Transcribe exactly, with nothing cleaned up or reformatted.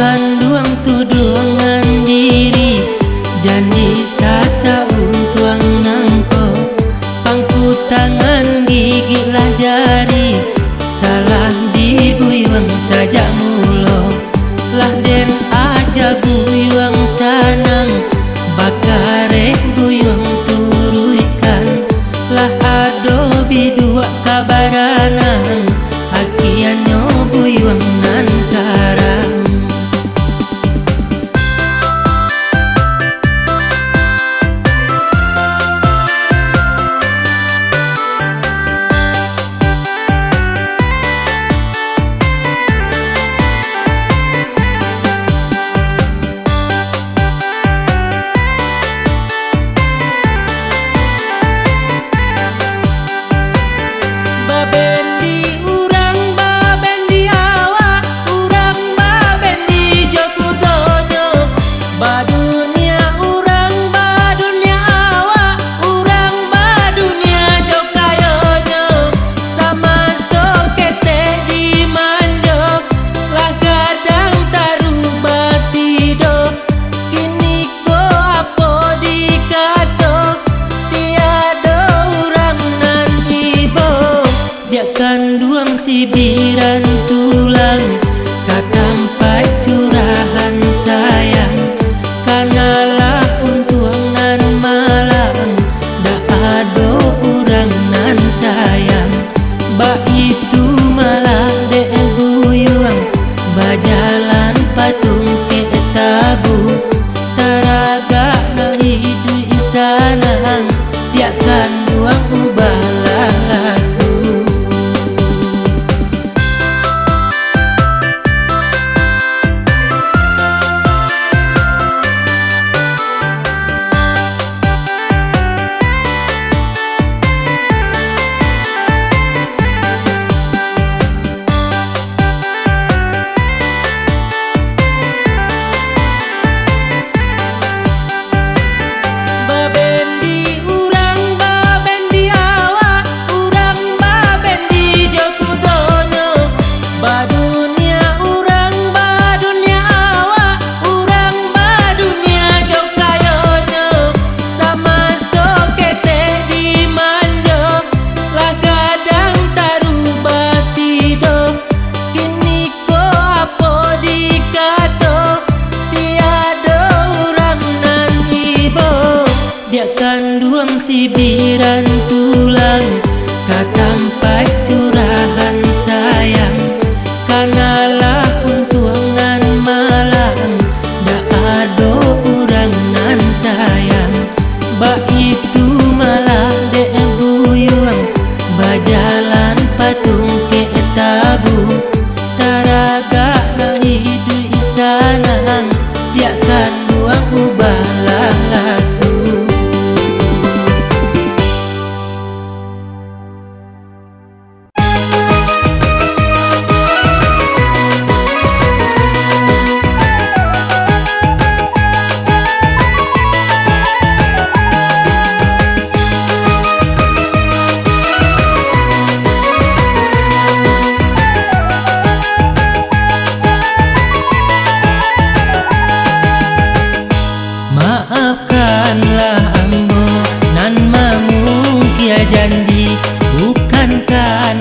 Kanduang tuduangan diri, janji sasa untuang nangko. Pangku tangan gigik lah jari, salah di buyuang sajak mulo. Lah den aja buyuang sanang, bakarek buyuang turuikkan. Lah ado biduak ka baranang, akianyo buyuang nan karang. Babendi urang, babendi awak, urang babendi jo kudonyo. Badunia urang, badunia awak, urang badunia jo kayonyo. Samaso ketek dimanjo, lah gadang taruih batido. Kiniko apo dikato, tiado urang nan ibo. Diak kanduang sibiran tulang, ka tampaik curahan sayang. Kanalah untuang nan malang, dak ado urang nan sayang. Baitu malah dek buyuang, bajalan patungkek tabu. Taragak nak iduik sanang, diak kanduang ubah laku. Babendi urang, babendi awak, urang babendi jo kudonyo. Badunia urang, badunia awak, urang badunia jo kayonyo. Samaso ketek dimanjo, lah gadang taruih batido. Kiniko apo dikato, tiado urang nan ibo. Diak kanduang sibiran tulang, ka tampaik curahan sayang. Kanalah untuang nan malang, dak ado urang nan sayang. Baitu malah dek buyuang, bajalan patungkek tabu. Taragak nak iduik sanang, diak kanduang ubah laku. Maafkanlah ambo nan mamungkia janji, bukan kan